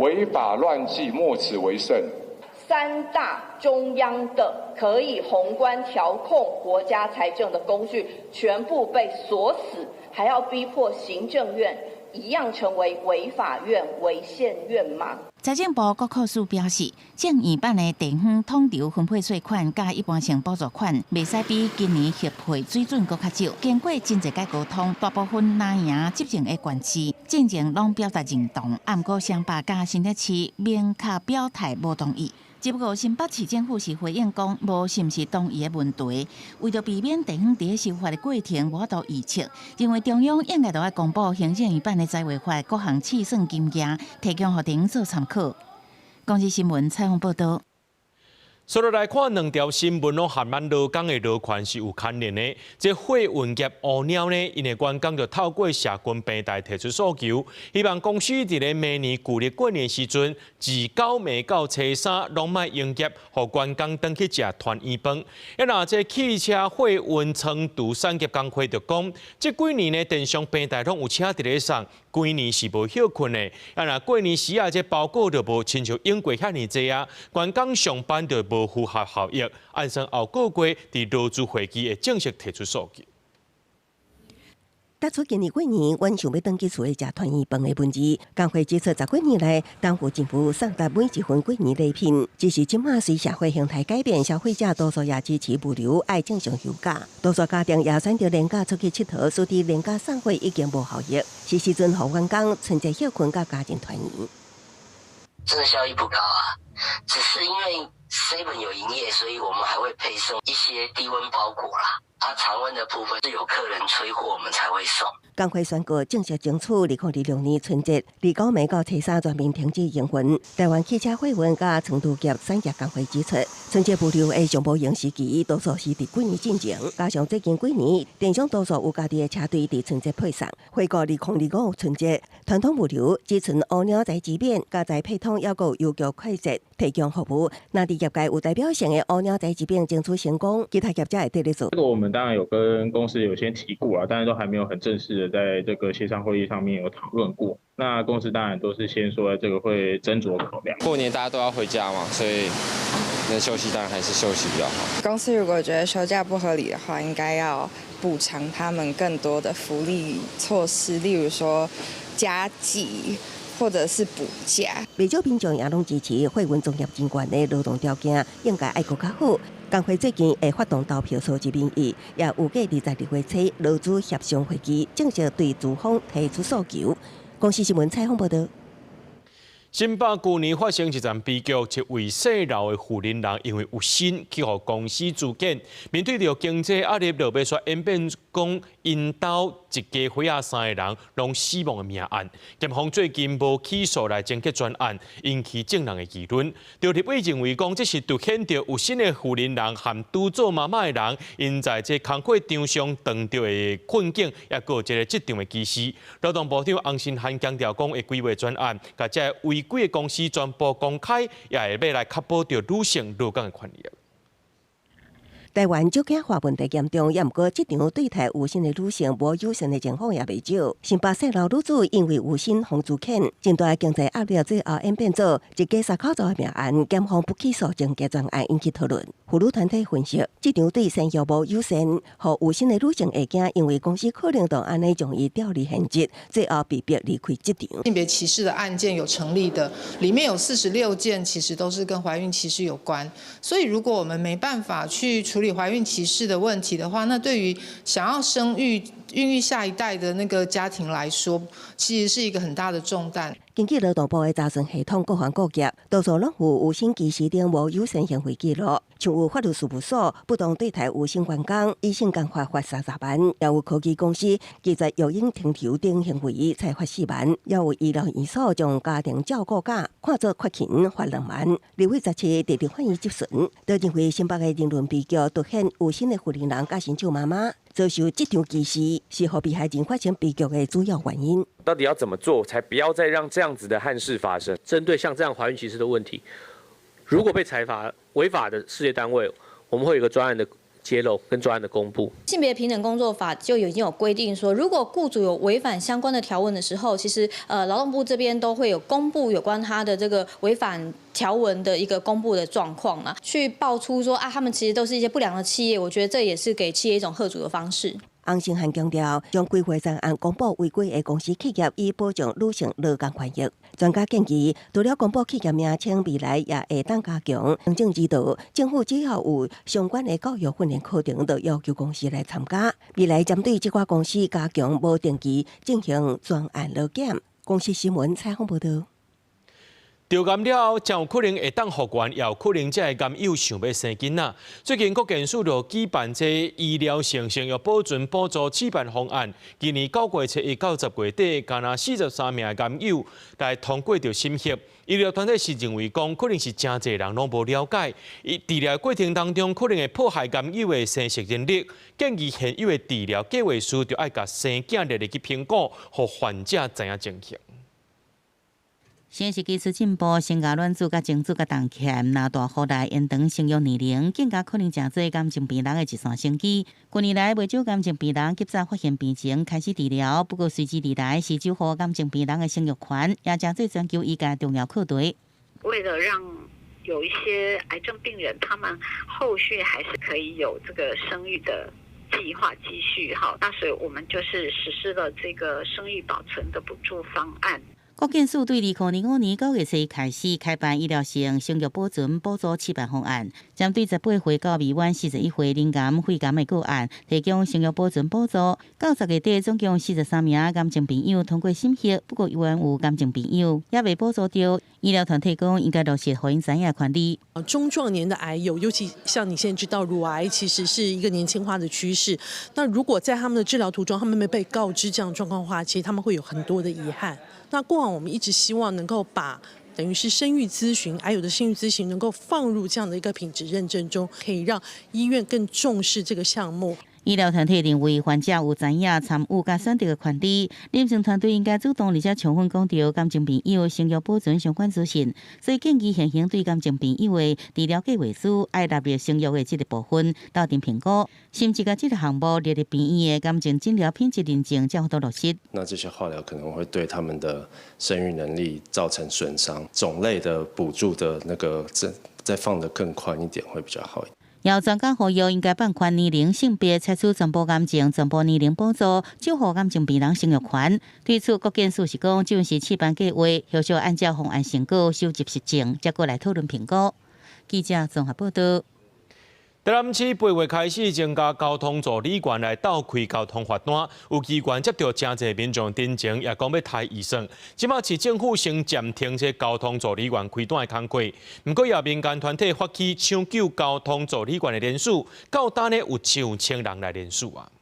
違法亂紀，莫此為甚。三大中央的可以宏觀調控國家財政的工具，全部被鎖死，還要逼迫行政院一樣成為違法院、違憲院嗎？財政部國庫署表示，政院版的地方統籌分配稅款佮一般性補助款，袂使比今年核配水準閣較少。經過真濟擺溝通，大部分藍營執政的縣市進前攏表達認同，毋過雙北佮新北市明確表態無同意。只不過新北市政府是回應講，無是毋是同意的問題，為著避免地方佇咧修法的過程無法度預測，認為中央應該著愛公布行政院版的財劃法各項試算金額，提供予地方做參考。公視新聞採訪報導。所以來看兩條新聞，攏和咱勞工的勞權是有牽連的。這貨運業烏鳥呢，𪜶的員工就透過社群平台提出訴求，希望公司佇咧明年舊曆過年時陣，自九暝到初三攏莫營業，予員工轉去食團圓飯。啊，若這汽車貨運倉儲產業工會就講，這幾年呢，電商平台攏有車佇咧送，規年是無歇睏的。啊，若過年時啊，這包裹就無親像永過遐爾濟啊，員工上班就無符合效益，按算後個月佇勞資會議會正式提出訴求。當初今年過年，阮想欲轉去厝內食團圓飯的問題，工會指出十幾年來，擔負政府送達每一份過年禮品，只是這馬隨社會形態改變，消費者多數也支持物流愛正常休假，多數家庭也選擇連假出去𨑨迌，使得連假送貨已經無效益，是時陣予員工春節歇睏佮家人團圓。真的效益不高啊，只是因為 Seven 有營業，所以我們還會配送一些低溫包裹啦。啊，常溫的部分是有客人催貨，我們才會送。工會宣告正式爭取2026年春節29暝到初三全面停止營運。台灣汽車貨運佮倉儲業產業工會指出，春節物流的上無閒時期，多數是佇過年進前，加上最近幾年電商多數有家己的車隊佇春節配送。回顧2025春節，傳統物流只賰烏鳥宅急便、佮宅配通，猶閣有郵局快捷提供服務。若佇業界有代表性的烏鳥宅急便爭取成功，其他業者會綴咧做。這個我們當然有跟公司有先提過啊，但是都還沒有很正式的在這個協商會議上面有討論過。那公司當然都是先說這個會斟酌考量。過年大家都要回家嘛，所以能休息當然還是休息比較好。公司如果覺得休假不合理的話，應該要補償他們更多的福利措施，例如說加給或者是補假。不少民眾也攏支持貨運從業人員的勞動條件應該愛閣較好。工會最近會發動投票收集民意，也預計22月初勞資協商會議正式對資方提出訴求。公視新聞採訪報導。新北舊年發生一場悲劇，一位姓劉的婦人因為有身去予公司資遣，面對著經濟壓力，落尾煞演變講𪜶兜一家伙仔三个人攏死亡的命案。檢方最近無起訴來終結全案，引起眾人的議論。著立委認為講，這是凸顯著有身的婦人和拄做媽媽的人，𪜶在這工課場上遇著的困境，抑閣有這个職場的歧視。勞動部長洪申翰強調講，會規劃專案，共這個違規的公司全部公開，也會欲來確保著女性勞工的權益。台灣少子化問題嚴重，也毋過職場對待有身的女性無友善的情況也袂少。新北姓劉女子因為有身予資遣，真大經濟壓力，最後演變做一家三口走的命案，檢方不起訴終結全案引起討論。婦女團體分析，職場對生育無友善，予有身的女性會驚，因為公司可能就按呢將伊調離現職，最後被迫離開職場。性別歧視的案件有成立的，裡面有46件，其實都是跟懷孕歧視有關。所以如果我們沒辦法去處理懷孕歧視的問題的話，那對於想要生育、孕育下一代的那個家庭來說，其實是一個很大的重擔。根據勞動部的查詢系統，各行各業多數攏有有身歧視等無友善行為記錄，像有法律事務所不當對待有身員工，以性工法罰30萬；也有科技公司拒絕育嬰停留等行為，裁罰4萬；也有醫療院所將家庭照顧假看作缺勤，罰2萬。立委17佇立法院質詢，都認為新北的人倫悲劇凸顯有身的婦人佮新手媽媽遭受職場歧視，是予被害人發生悲劇的主要原因。到底要怎麼做，才不要再讓這樣子的憾事發生？針對像這樣懷孕歧視的問題，如果被裁罰違法的事業單位，我們會有一個專案的揭露跟專案的公布。性別平等工作法就已經有規定說，如果雇主有違反相關的條文的時候，其實勞動部這邊都會有公布有關他的這個違反條文的一個公布的狀況啦，去爆出說啊，他們其實都是一些不良的企業，我覺得這也是給企業一種嚇阻的方式。洪申翰強調，將規劃專案公布違規的公司企業，以保障女性勞工權益。專家建議，除了公布企業名稱，未來也會當加強行政指導。政府只要有相關的教育訓練課程，就要求公司來參加。未來針對這寡公司加強無定期進行專案勞檢。公視新聞採訪報導。著癌了後，真有可能會當復原，也有可能這个癌友想欲生囡仔。最近國健署就舉辦這醫療性生育保存補助試辦方案，今年9月初1到10月底，干焦43名的癌友來通過著審核。醫療團體是認為講，可能是誠濟人攏無了解，伊治療過程當中可能會破壞癌友的生殖能力，建議現有的治療計劃書就愛共生囝列入去評估，予患者知影情形。生殖技術進步，生涯卵子佮精子佮同起來，若大幅來延長生育年齡，更加可能成做癌症病人的一線生機。近年來，袂少癌症病人及早發現病情，開始治療。不過隨之而來，是守護癌症病人的生育權，也成做全球醫界重要課題。為了讓有一些癌症病人，他們後續還是可以有這個生育的計劃繼續哈，那所以我們就是實施了這個生育保存的補助方案。國健署對2025年9月初1開始開辦醫療性生育保存補助試辦方案，針對18歲到未滿41歲罹癌、肺癌的個案，提供生育保存補助。到10月底，總共43名癌症病友通過審核，不過猶原有癌症病友猶未補助著。醫療團體講，應該落實予𪜶知影權利。中壯年的癌友，尤其像你現在知道，乳癌其實是一個年輕化的趨勢。那如果在他們的治療途中，他們沒被告知這樣狀況的話，其實他們會有很多的遺憾。那過往我們一直希望能夠把等於是生育諮詢，癌友的生育諮詢能夠放入這樣的一個品質認證中，可以讓醫院更重視這個項目。醫療團體認為，患者有知影參與佮選擇的權利，臨床團隊應該主動而且充分講著癌症病友生育保存相關資訊，所以建議現行對癌症病友的治療計劃書愛納入生育的這個部分，鬥陣評估，甚至共這個項目列入病院的癌症診療品質認證，才有法度落實。那這些化療可能會對他們的生育能力造成損傷，種類的補助的那個再放得更寬一點會比較好一點。有專家呼籲，應該放寬年齡、性別，採取全部癌症、全部年齡補助，守護癌症病人生育權。對此，國健署是講，這是試辦計劃，後續按照方案成果收集實證，才閣來討論評估。記者綜合報道。台南市8月開始增加交通助理員來鬥開交通罰單，有機關接著誠濟民眾陳情，也講欲刣預算。這馬市政府先暫停這交通助理員開單的工課，毋過也民間團體發起搶救交通助理員的連署，到今呢有上千人來連署啊。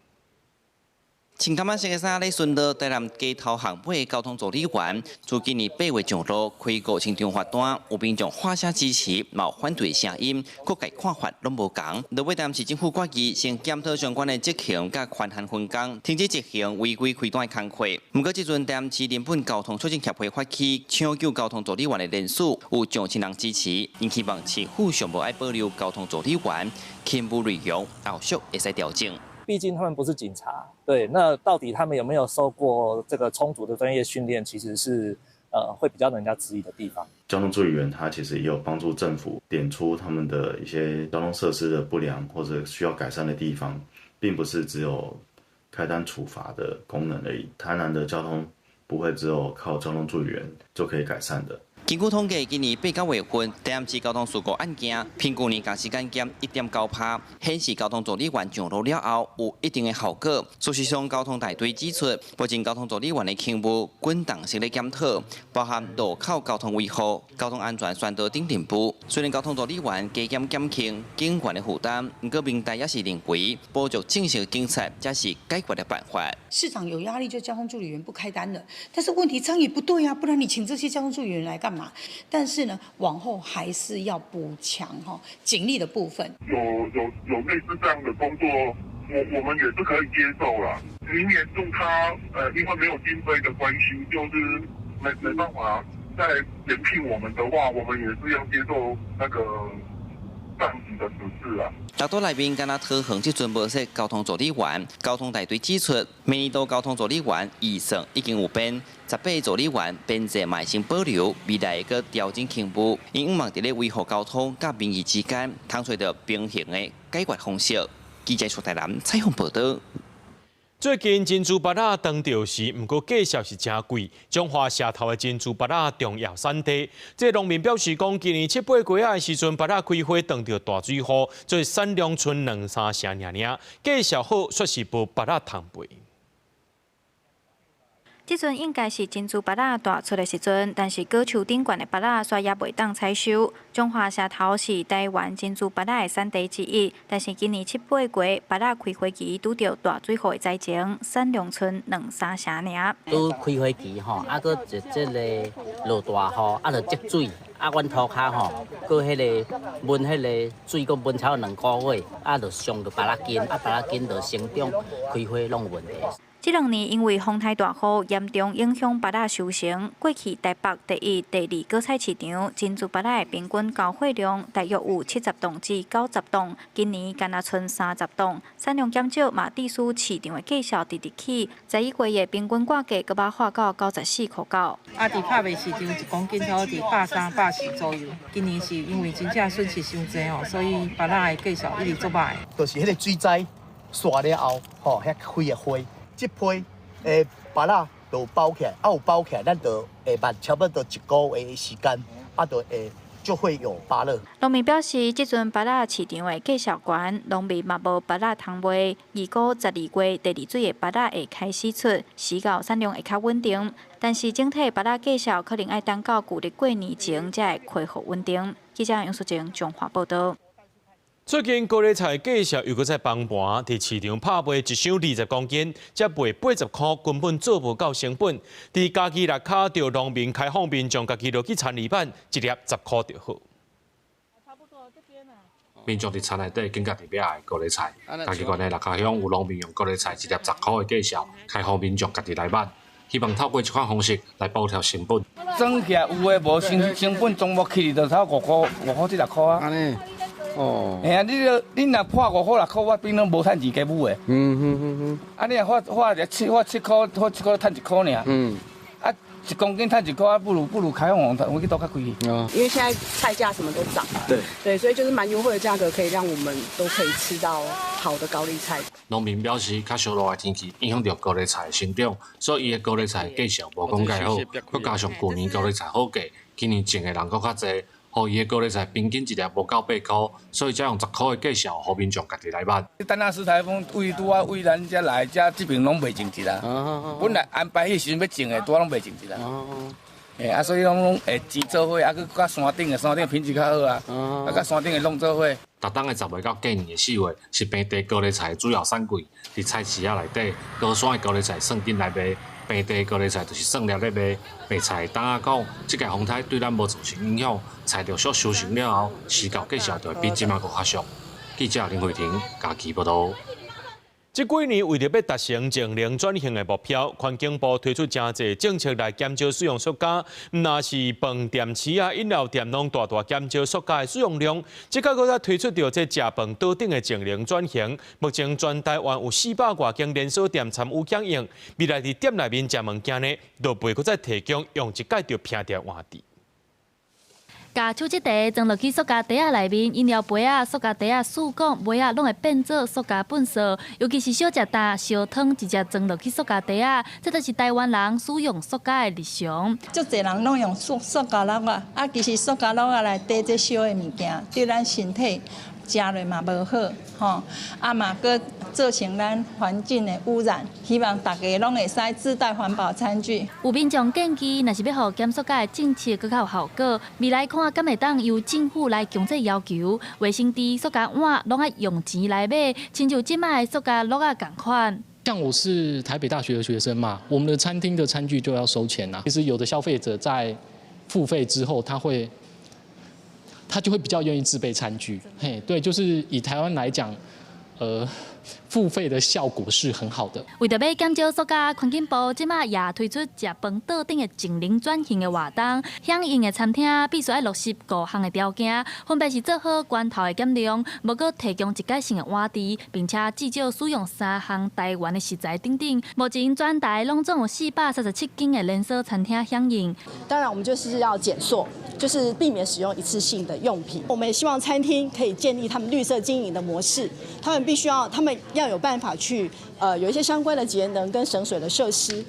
穿淡仔色的衫咧巡邏台南街頭巷尾交通助理員，自今年8月上路開5000張罰單，有民眾喊聲支持，嘛有反對聲音，各界看法攏無仝。落尾台南市政府決議先檢討相關的執行佮權限分工，停止執行違規開單的工課。毋過這陣台南市人本交通促進協會發起搶救交通助理員的連署，有上千人支持，𪜶希望市府上無愛保留交通助理員，勤務內容後續會使調整。畢竟他們不是警察，對，那到底他們有沒有受過這個充足的專業訓練，其實是會比較讓人家質疑的地方。交通助理員他其實也有幫助政府點出他們的一些交通設施的不良或者需要改善的地方，並不是只有開單處罰的功能而已。台南的交通不會只有靠交通助理員就可以改善的。根據統計，今年8、9月份，台南市交通事故案件，平均年同時間減1.9%，顯示交通助理員上路了後有一定的效果。事實上，交通大隊指出，目前交通助理員的勤務滾動式咧檢討，包含路口交通維護、交通安全宣導等任務。雖然交通助理員加減減輕警員的負擔，毋過民代也是認為補足正式警察才是解決的辦法。市長有壓力，就交通助理員不開單了。但是問題這樣也不對啊，不然你請這些交通助理員來幹嘛？但是呢，往後還是要補強哈警力的部分。有類似這樣的工作，我們也是可以接受啦。明年度他因為沒有經費的關係，就是沒辦法再延聘我們的話，我們也是要接受那個上級的指示啊。六都內面敢若桃園這陣無設交通助理員，交通大隊指出，明年度交通助理員預算已經有編，18個助理員編制嘛會先保留，未來會閣調整勤務，𪜶向望佇咧維護交通佮民意之間，通揣著平衡的解決方式。記者蘇台南採訪報導。最近珍珠菝仔當著時，毋過價數是誠貴。彰化社頭的珍珠菝仔重要產地，這農民表示講，今年七八月仔的時陣，菝仔開花，當著大水雨，所以產量賰兩三成爾爾。價數好，煞是無菝仔通賣。這陣應該是珍珠芭樂大出的時陣，但是果樹頂懸的芭樂煞猶袂當採收。彰化社頭是台灣珍珠芭樂的產地之一，但是今年七八月芭樂開花期拄著大水雨的災情，產量賰兩三成爾。拄開花期吼，啊，閣一這个落大雨，啊，就積水，啊，阮塗跤吼，閣彼个悶彼个水，閣悶超兩個月，啊，就傷著芭樂根，啊，芭樂根就生長開花攏有問題。這兩年因為風颱大雨嚴重影響芭樂收成，過去台北第一、第二果菜市場珍珠芭樂的平均交貨量大約有70磅至90磅，今年干焦賰30磅，產量減少嘛，致使市場的價數直直起，11月的平均掛價閣捌破到94塊9。啊，佇拍賣市場一公斤差不多佇130、140左右。今年是因為真正損失傷濟哦，所以芭樂的價數一直足䆀。就是彼个水災煞了後，吼，遐開的花。這批的芭樂就包起來，啊有包起來，咱就會慢差不多一個月的時間，啊就會就會有芭樂。農民表示，這陣芭樂市場的價數懸，農民嘛無芭樂通賣。預估12月第二水的芭樂會開始出，時到產量會較穩定。但是整體芭樂價數可能愛等到舊曆過年前才會恢復穩定。記者楊淑靜彰化報導。最近高麗菜價數又閣再崩盤，佇市場拍賣一箱20公斤，才賣80塊，根本做無夠成本。佇嘉義蚋卡著農民開放民眾家己落去田裡挽，一粒10塊就好。民眾佇田內底揀家己欲愛的高麗菜，嘉義縣的蚋卡鄉有農民用高麗菜一粒10塊的價數，開放民眾家己來挽，希望透過這款方式來補貼成本。算起來有的無成本總無去就差5塊、5塊至6塊啊。哦，嘿啊，你若破5塊6塊，我變攏無趁錢加母的。啊，你若發一七發七塊，發7塊趁1塊爾。啊，1公斤趁1塊，啊，不如開放我去倒較貴。哦。因為現在菜價什麼都漲。對。對，所以就是蠻優惠的價格，可以讓我們都可以吃到好的高麗菜。農民表示，較燒熱的天氣影響著高麗菜的生長，所以伊的高麗菜價數無講蓋好。閣加上舊年高麗菜好價，今年種的人閣較濟。予伊的高麗菜平均一粒無夠8塊，所以才用10塊的價數，予民眾家己來挽。等下斯颱風位拄仔位咱遮來，遮這邊攏袂種植啦。本來安排彼時陣欲種的，拄仔攏袂種植啦。欸啊，所以攏會錢做伙，啊，閣佮山頂的，山頂品質較好啊，啊，佮山頂的弄做伙。逐冬的10月到過年的4月，是平地高麗菜的主要產季。佇菜市仔內底，高山的高麗菜算緊來賣，平地的高麗菜就是算粒咧賣。賣菜的擔仔講，這屆風颱對咱無造成影響，菜陸續收成了後，市價價數就會比這馬閣較俗。記者林慧婷嘉義報導。這幾年為著欲達成淨零轉型的目標，環境部推出誠濟政策來減少使用塑膠。毋但是飯店、市啊、飲料店攏大大減少塑膠的使用量。這擺閣再推出著這食飯桌頂的淨零轉型。目前全台灣有400外間連鎖店參與響應，未來佇店內面食物件呢，就袂閣再提供用一擺就拚掉碗匙。共手這袋裝落去塑膠袋仔內面，飲料杯仔、塑膠袋仔、試管、杯仔，攏會變做塑膠糞埽。尤其是小食擔、燒湯，直接裝落去塑膠袋仔，這就是台灣人使用塑膠的日常。足濟人攏用塑膠簍仔，啊，其實塑膠簍仔內底這燒的物件，對咱身體食落嘛無好，吼，啊嘛閣造成咱環境的污染。希望大家攏會使自帶環保餐具。有民眾建議，若是欲予減塑膠的政策閣較有效果，未來看敢會當由政府來強制要求，衛生紙、塑膠碗攏愛用錢來買，親像這擺的塑膠簍仔仝款。像我是台北大學的學生嘛，我們的餐廳的餐具就要收錢啦。其實有的消費者在付費之後，他就會比較願意自備餐具。嘿，對，就是以台灣來講，付費的效果是很好的。為著欲減少塑膠，環境部這擺也推出食飯桌頂的淨零轉型的活動，響應的餐廳必須愛落實五項的條件，分別是做好源頭的減量，無閣提供一改性的碗匙，並且至少使用三項台灣的食材等等。目前全台攏總有437間的連鎖餐廳響應。當然，我們就是要減塑，就是避免使用一次性的用品。我們也希望餐廳可以建立他們綠色經營的模式，他們必須要，他們要有辦法去，有一些相關的節能跟省水的設施。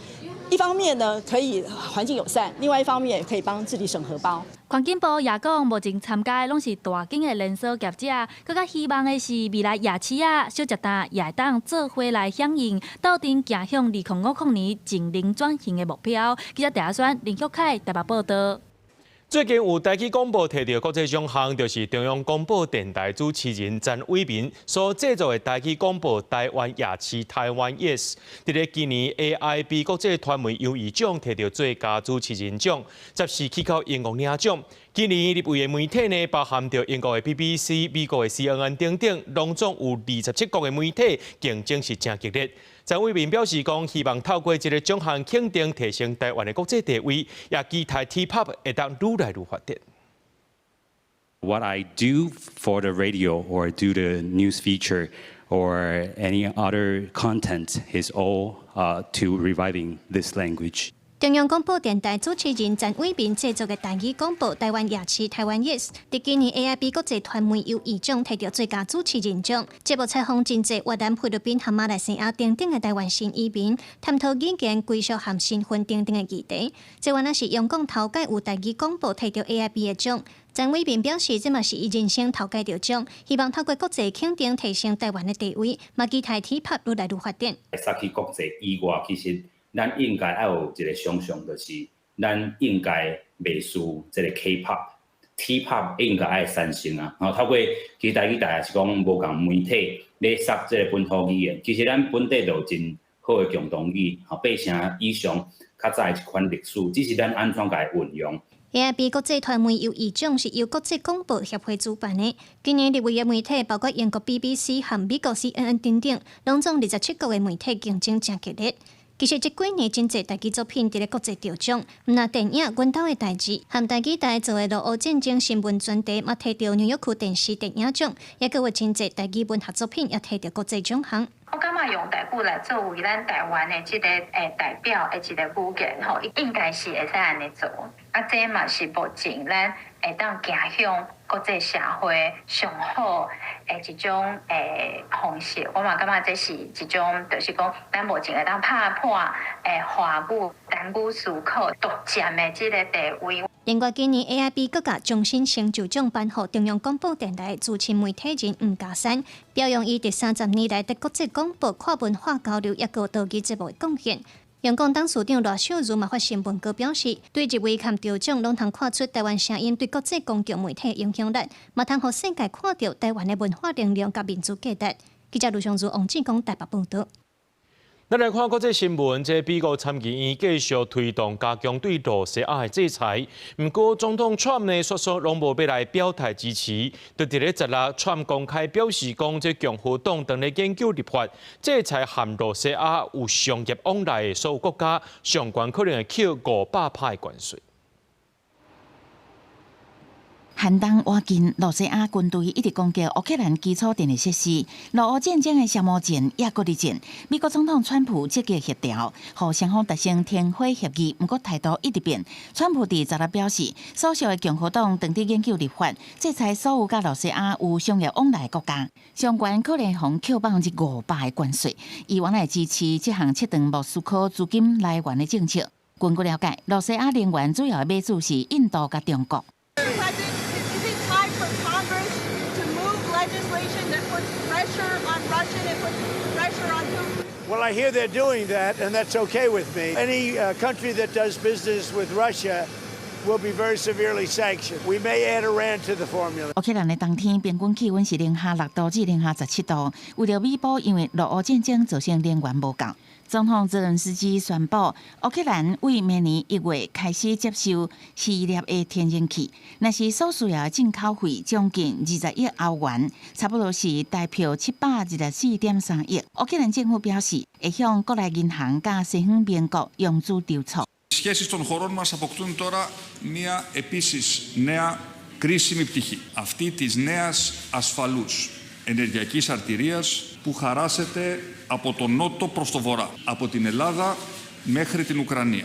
一方面呢，可以環境友善；另外一方面也可以幫自己省荷包。環境部也講，目前參加的攏是大間的連鎖業者，閣較希望的是未來夜市仔小食檔也會當做伙來響應，鬥陣行向2050年淨零轉型的目標。記者鄭阿選、林玉凱台北報導。最近有台語廣播摕著國際獎項，就是中央廣播電臺主持人陳偉民所製作的台語廣播《台灣夜市台灣 Yes》，佇咧今年 AIB 國際傳媒優異獎摕著最佳主持人獎，十四去到英國領獎。今年入圍的媒體呢，包含著英國的 BBC、美國的 CNN 等等，攏總有27國的媒體，競爭是誠激烈。陳偉民表示講，希望透過這個獎項肯定提升台灣的國際地位，也期待 T-pop 會當愈來愈發展。 What I do for the radio or do the news feature or any other content is all to reviving this language. 中央廣播電臺主持人陳偉民製作的台語廣播《台灣夜市台灣 Yes》，佇今年 AIB 國際傳媒優異獎摕著最佳主持人獎。節目採訪真濟越南、菲律賓和馬來西亞等等的台灣新移民，探討語言歸屬和身份等等的議題。這原來是央廣頭擺有台語廣播摕著 AIB 的獎。陳偉民表示，這嘛是伊人生頭擺著獎，希望透過國際肯定提升台灣的地位，嘛期待 T-pop 愈來愈發展。殺去國際以外，其實咱應該愛有一個想象，就是咱應該袂輸這個 K-pop、T-pop 應該愛產生啊！吼，透過其實台語台也是講無仝媒體咧殺這個本土語言，其實咱本地就有真好的共同語，吼，8成以上較早的一款歷史，只是咱按怎共伊運用。 AIB 國際傳媒優異獎是由國際廣播協會主辦的。今年入圍的媒體包括英國 BBC 和美國 CNN 等等，攏總27國的媒體競爭誠激烈。其實這幾年真濟台語作品佇咧國際得獎，毋但電影《阮兜的代誌》和台語台做的俄烏戰爭新聞專題，嘛摕著紐約區電視電影獎，抑閣有真濟台語文學作品也摕著國際獎項。我感覺用台語來作為咱台灣的這個代表的一個語言吼，應該是會使按呢做。啊，這嘛是目前咱會當行向國際社會上好的一種方式。我嘛感覺這是一種，就是講咱目前會當拍破華語單語思考獨佔的這個地位。另外，今年 AIB 閣共終身成就獎頒予中央廣播電臺資深媒體人吳家山，表揚伊佇30年來佇國際廣播跨文化交流抑閣多語節目的貢獻。央廣董事長賴秀如嘛發新聞稿表示，對入圍佮得獎攏通看出台灣聲音對國際公共媒體的影響力，嘛通予世界看著台灣的文化能量佮民主價值。記者盧尚如、王志剛台北報導。咱來看國際新聞，這美國參議院繼續推動加強對露西亞的制裁，毋過總統川普呢，煞煞攏無欲來表態支持。就佇咧16，川普公開表示講，這共和黨正咧研究立法制裁和露西亞有商業往來的所有國家，上懸可能會扣500%的關稅。寒冬倚近，露西亞軍隊一直攻擊烏克蘭基礎電力設施，俄烏戰爭的消磨戰也閣佇戰。美國總統川普積極協調，予雙方達成停火協議，毋過態度一直變。川普佇十六表示，所屬的共和黨正佇研究立法，制裁所有佮露西亞有商業往來的國家，上懸可能予扣5%的關稅。伊原來支持這項切斷莫斯科資金來源的政策。根據了解，露西亞能源主要的買主是印度佮中國。 Mr. President, is it time for Congress to move legislation that puts pressure on Russia and puts pressure on Putin? Well, I hear they're doing that, and that's okay with me. Any country that does business with Russia will be very severely sanctioned. We may add Iran to the formula. 烏克蘭的冬天平均氣溫是零下6度至零下17度，為著彌補因為俄烏戰爭造成能源無夠。總統澤倫斯基宣布，烏克蘭對明年1月開始接受希臘的天然氣，若是所需要的進口費將近20億歐元，差不多是台票724.3億。烏克蘭政府表示，會向國內銀行佮西方盟國融資籌措。 Οι σχέσεις των χωρών μας αποκτούν τώρα μία επίσης νέα κρίσιμη πτυχή. Αυτή της νέας ασφαλούς ενεργειακής αρτηρίας που χαράσεται από τον νότο προς το βορρά, από την Ελλάδα μέχρι την Ουκρανία.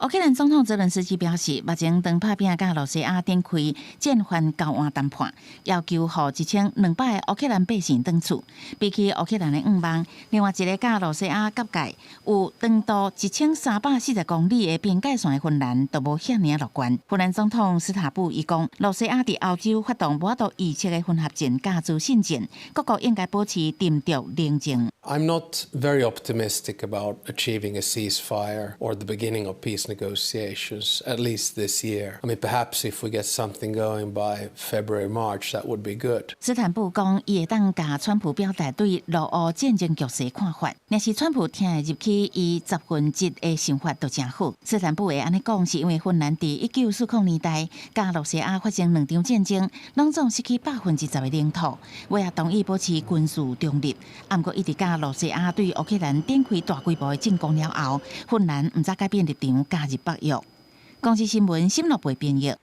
烏克蘭總統澤倫斯基表示，目前當拍拚佮羅西亞展開戰犯交換談判，要求予1200个烏克蘭百姓轉厝。比起烏克蘭的願望，另外一个佮羅西亞結界有長度1340公里的邊界線的芬蘭，就無遐爾樂觀。芬蘭總統斯塔布伊講，羅西亞佇歐洲發動無法度預測的混合戰佮資訊戰，各國應該保持沉著冷靜。 I'm not very optimistic about achieving a ceasefire or the beginning of peace negotiations, at least this year. I mean, perhaps if we get something going by February, March, that would be good. 斯坦布講，伊會當共川普表達對俄烏戰爭局勢看法，若是川普聽會入去伊1/10的想法，就誠好。斯坦布會按呢講，是因為芬蘭佇1940年代佮羅西亞發生兩場戰爭，攏總失去10%的領土，尾仔同意保持軍事中立。毋過一直佮羅西亞對烏克蘭展開大規模的進攻了後，芬蘭毋才改變立場，加入北約。公視新聞沈樂培編譯。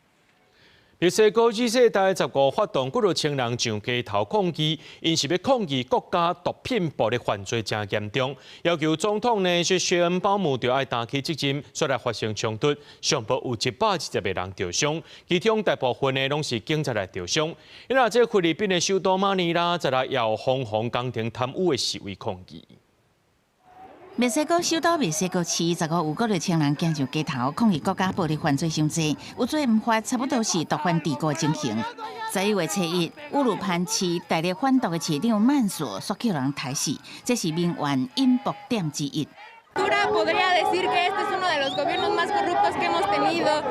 墨西哥 Z 世代15發動幾若千人上街頭抗議，𪜶是欲抗議國家毒品暴力犯罪誠嚴重，要求總統呢是謝恩鮑姆著愛擔起責任，煞來發生衝突，上報有120個人著傷，其中大部分呢攏是警察來著傷。因為這菲律賓的首都馬尼拉，再來也有瘋狂宮廷貪污的示威抗議。墨西哥首都墨西哥市15有幾若千人行上街頭抗議國家暴力犯罪傷濟，有罪毋罰，差不多是毒販治國的情形。11月初1，烏魯潘市大力反毒的市長曼索煞予人刣死，這是民怨引爆點之一。 Podría decir que este es uno de los gobiernos más corruptos que hemos tenido,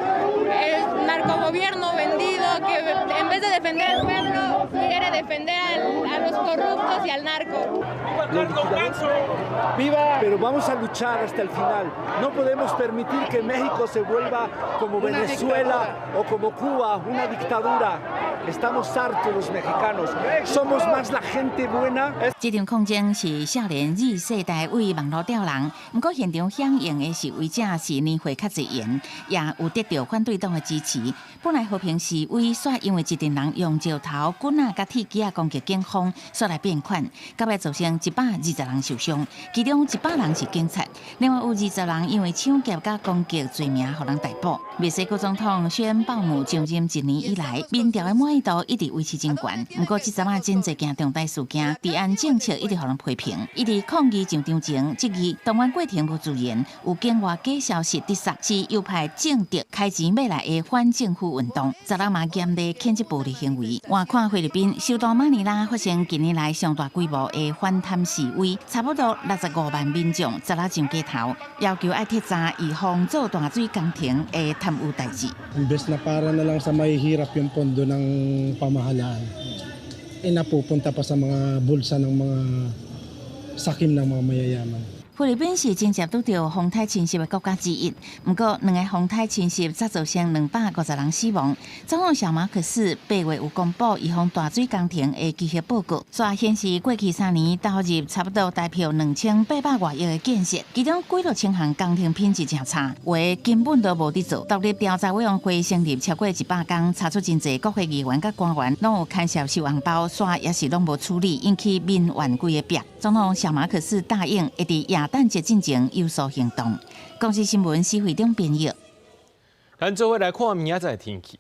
el narcogobierno vendido que en vez de defender al pueblo quiere defender a los corruptos y al narco. ¡Viva! Pero vamos a luchar hasta el final. No podemos permitir que México se vuelva como Venezuela o como Cuba, una dictadura. Estamos hartos los mexicanos. Somos más la gente buena. 這場抗爭是少年 Z 世代為網路吊人，毋過現場響應的示威者是年歲較濟緣，也有得著反對黨的支持。本來和平示威，煞因為一陣人用石頭、棍仔佮鐵枝仔攻擊警方，煞來變款，到尾造成120人受傷，其中100人是警察，另外有20人因為搶劫佮攻擊罪名予人逮捕。墨西哥總統謝恩鮑姆上任一年以來，民調的滿意度一直維持真懸。毋過這陣仔真濟件重大事件，治安政策一直予人批評。伊佇抗議上場前質疑動員過程無自然，有境外假消息直殺是右派政敵開錢買來的反政府運動。昨昏嘛嚴厲譴責暴力行為。換看菲律賓首都馬尼拉發生近年來上大規模的反貪示威，差不多65萬民眾昨昏上街頭，要求愛徹查預防做大水工程的貪污代誌。 Imbes na para na lang sa mahihirap yung pondo ng pamahalaan, eh napupunta pa sa mga bulsa ng mga sakim ng mga mayayaman. 菲律賓是真濟拄著風颱侵襲的國家之一，毋過兩个風颱侵襲才造成250人死亡。總統小馬可斯8月有公布預防大水工程的計劃報告，煞顯示過去3年投入差不多台票2800外億的建設，其中幾若千項工程品質誠差，有的根本都無佇做。獨立調查委員會成立超過100工，查出真濟國會議員佮官員攏有牽涉收紅包，煞也是攏無處理，引起民怨規个壁。總統小馬可斯答應會佇耶誕節進前有所行動。公視新聞施惠中編譯。咱做伙來看明仔載天氣。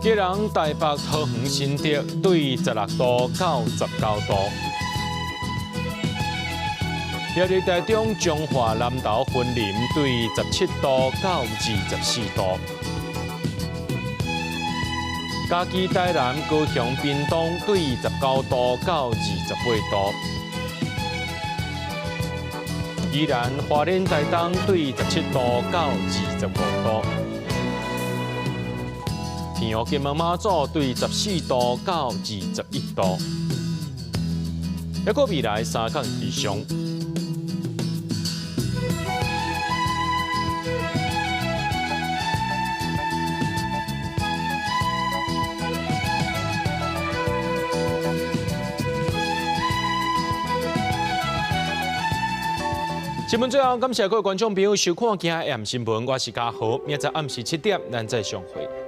基隆、台北、桃園、新竹對16度到19度。苗栗、台中、彰化、南投、雲林對17度到24度。嘉義、台南、高雄、屏東對19度到28度。宜蘭、花蓮、台東對17度到25度。澎湖、金門、馬祖對14度到21度。抑閣未來三工以上。新聞最後，感謝各位觀眾朋友收看今日 M 新聞，我是嘉豪，明仔載暗時7點，咱再相會。